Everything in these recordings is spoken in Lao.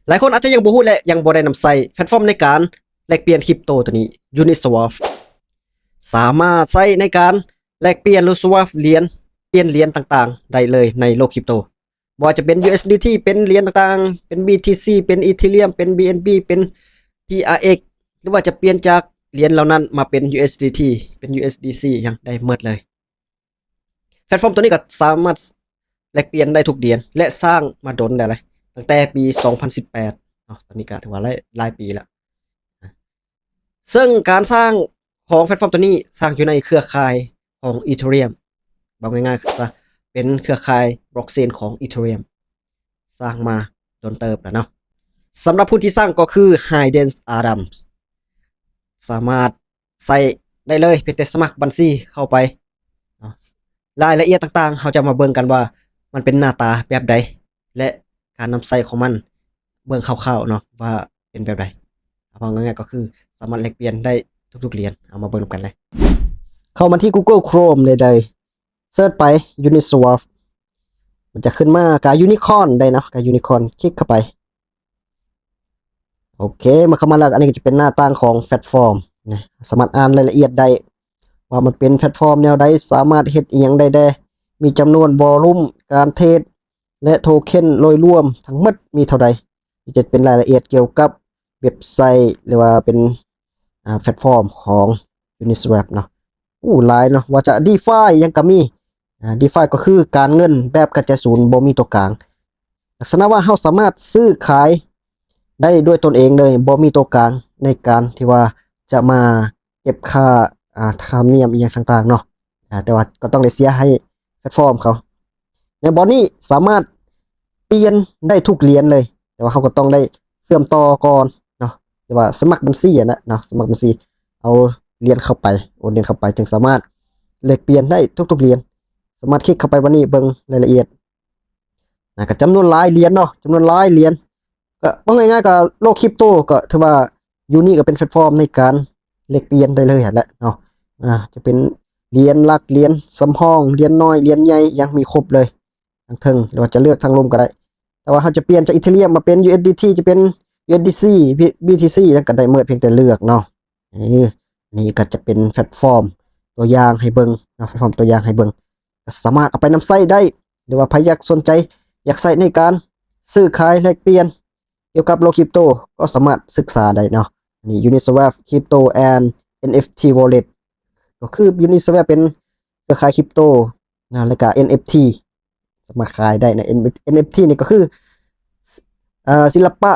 ຫຼາຍຄົນອາດຈະຍັງບໍ່ຮູ້ ແລະ ຍັງບໍ່ໄດ້ນຳໃຊ້ແພລດຟອມໃນການແລກປ່ຽນຄຣິບໂຕໂຕນີ້ Uniswap ສາມາດໃຊ້ໃນການແລກປ່ຽນ ຫຼື swap ຫຼຽນ ປ່ຽນຫຼຽນຕ່າງໆໄດ້ເລີຍໃນໂລກຄຣິບໂຕ. ບໍ່ວ່າຈະເປັນ USDT ເປັນຫຼຽນຕ່າງໆ ເປັນ BTC ເປັນ Ethereum ເປັນ BNB ເປັນ TRX ຫຼືວ່າຈະປ່ຽນຈາກຫຼຽນເຫຼົ່ານັ້ນມາເປັນ USDT ເປັນ USDC ຫຍັງໄດ້ໝົດເລີຍ. ແພລດຟອມໂຕນີ້ກໍສາມາດແລກປ່ຽນໄດ້ທຸກຫຼຽນ ແລະ ສ້າງມາດົນແລ້ວ ຕັ້ງແຕ່ປີສອງພັນສິບແປດເນາະ ຕອນນີ້ກໍຖືວ່າຫຼາຍ ຫຼາຍປີແລ້ວ. ເຊິ່ງການສ້າງຂອງແພລດຟອມໂຕນີ້ສ້າງຢູ່ໃນເຄືອຂ່າຍຂອງ Ethereum ເວົ້າງ່າຍໆຊະ ເປັນເຄືອຂ່າຍ Blockchain ຂອງ Ethereum ສ້າງມາດົນເຕີບແລ້ວເນາະ. ສຳລັບຜູ້ທີ່ສ້າງກໍຄື Hayden Adams ສາມາດໃຊ້ໄດ້ເລີຍ ພຽງແຕ່ສະໝັກບັນຊີເຂົ້າໄປເນາະ. ລາຍລະອຽດຕ່າງໆ ເຮົາຈະມາເບິ່ງກັນວ່າມັນເປັນໜ້າຕາແບບໃດ ແລະ ການນຳໃຊ້ຂອງມັນເບິ່ງຄ່າວໆເນາະ ວ່າເປັນແບບໃດ. ເອົາເວົ້າງ່າຍໆກໍຄືສາມາດແລກປ່ຽນໄດ້ທຸກໆຫຼຽນ. ເອົາມາເບິ່ງນຳກັນເລີຍ. ເຂົ້າມາທີ່ Google Chrome ໃດໆ ເສີດໄປ Uniswap ມັນຈະຂຶ້ນມາກາ Unicorn ໄດ້ເນາະ ກາ Unicorn ຄລິກເຂົ້າໄປ. ໂອເຄ ເມື່ອເຂົ້າມາແລ້ວ ອັນນີ້ກໍຈະເປັນໜ້າຕ່າງຂອງແພລດຟອມນະ ສາມາດອ່ານລາຍລະອຽດໄດ້ວ່າມັນເປັນແພລດຟອມແນວໃດ ສາມາດເຮັດອີ່ຫຍັງໄດ້ແດ່ ມີຈຳນວນ volume ການເທຣດ ແລະ ໂທເຄັນໂດຍລວມທັງໝົດມີເທົ່າໃດ. ນີ້ຈະເປັນລາຍລະອຽດກ່ຽວກັບເວັບໄຊ ຫຼືວ່າເປັນ ອ່າ ແພລດຟອມຂອງ Uniswap ເນາະ. ໂອ້ ຫຼາຍເນາະ ວ່າຈະ DeFi ຫຍັງກໍມີ. ອ່າ DeFi ກໍຄືການເງິນແບບກະຈາຍສູນ ບໍ່ມີຕົວກາງ. ລັກສະນະວ່າເຮົາສາມາດຊື້ຂາຍໄດ້ດ້ວຍຕົນເອງເລີຍ ບໍ່ມີຕົວກາງໃນການທີ່ວ່າຈະມາເກັບຄ່າ ອ່າ ຄ່າທຳນຽມອີ່ຫຍັງຕ່າງໆເນາະ. ອ່າ ແຕ່ວ່າກໍຕ້ອງໄດ້ເສຍໃຫ້ແພລດຟອມເຂົາ. ໃນບ່ອນນີ້ສາມາດປ່ຽນໄດ້ທຸກຫຼຽນເລີຍ ແຕ່ວ່າເຮົາກໍຕ້ອງໄດ້ເຊື່ອມຕໍ່ກ່ອນເນາະ ຫຼືວ່າສະໝັກບັນຊີຫັ້ນນະເນາະ ສະໝັກບັນຊີ ເອົາຫຼຽນເຂົ້າໄປ ໂອນຫຼຽນເຂົ້າໄປ ຈຶ່ງສາມາດແລກປ່ຽນໄດ້ທຸກໆຫຼຽນ. ສາມາດຄລິກເຂົ້າໄປບ່ອນນີ້ເບິ່ງລາຍລະອຽດນະ ກໍຈຳນວນຫຼາຍຫຼຽນເນາະ ຈຳນວນຫຼາຍຫຼຽນ. ກໍເວົ້າງ່າຍໆ ກໍໂລກຄຣິບໂຕກໍຖືວ່າຢູ່ນີ້ກໍເປັນແພລດຟອມໃນການແລກປ່ຽນໄດ້ເລີຍຫັ້ນແຫຼະເນາະ. ອ່າ ຈະເປັນຫຼຽນຫຼັກ ຫຼຽນສຳຮອງ ຫຼຽນນ້ອຍ ຫຼຽນໃຫຍ່ ຫຍັງມີຄົບເລີຍ ທາງເທິງ ຫຼືວ່າຈະເລືອກທາງລຸ່ມກໍໄດ້. ແຕ່ວ່າເຮົາຈະປ່ຽນຈາກ Ethereum ມາເປັນ USDT ຈະເປັນ USDC BTC ນັ້ນກໍໄດ້ໝົດ ພຽງແຕ່ເລືອກເນາະ. ນີ້ ນີ້ກໍຈະເປັນແພລດຟອມຕົວຢ່າງໃຫ້ເບິ່ງເນາະ ແພລດຟອມຕົວຢ່າງໃຫ້ເບິ່ງ ກໍສາມາດເອົາໄປນຳໃຊ້ໄດ້ ຫຼືວ່າໃຜຢາກສົນໃຈ ຢາກໃຊ້ໃນການຊື້ຂາຍແລກປ່ຽນ ກ່ຽວກັບໂລກຄຣິບໂຕ ກໍສາມາດສຶກສາໄດ້ເນາະ. ອັນນີ້ Uniswap Crypto and NFT Wallet ກໍຄື Uniswap ເປັນເຄືອຂ່າຍຄຣິບໂຕນະ ແລ້ວກະ NFT ສາມາດຂາຍໄດ້ນະ. NFT ນີ້ກໍຄື ເອີ ສິລະປະ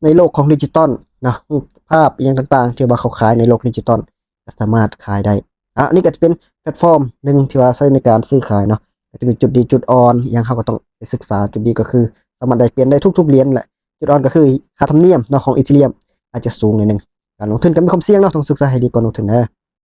ໃນໂລກຂອງດິຈິຕອນເນາະ ຮູບພາບອີ່ຫຍັງຕ່າງໆ ທີ່ວ່າເຂົາຂາຍໃນໂລກດິຈິຕອນ ກໍສາມາດຂາຍໄດ້. ອາ ອັນນີ້ກໍຈະເປັນແພລດຟອມໜຶ່ງທີ່ວ່າໃຊ້ໃນການຊື້ຂາຍເນາະ ກໍຈະມີຈຸດດີຈຸດອ່ອນອີ່ຫຍັງ ເຮົາກໍຕ້ອງໄປສຶກສາ. ຈຸດດີກໍຄືສາມາດແລກປ່ຽນໄດ້ທຸກໆຫຼຽນແຫຼະ ຈຸດອ່ອນກໍຄືຄ່າທຳນຽມເນາະ ຂອງ Ethereum ອາດຈະສູງໜ້ອຍໜຶ່ງ. ການລົງທຶນກໍມີຄວາມສ່ຽງເນາະ ຕ້ອງສຶກສາໃຫ້ດີກ່ອນລົງທຶນເດີ.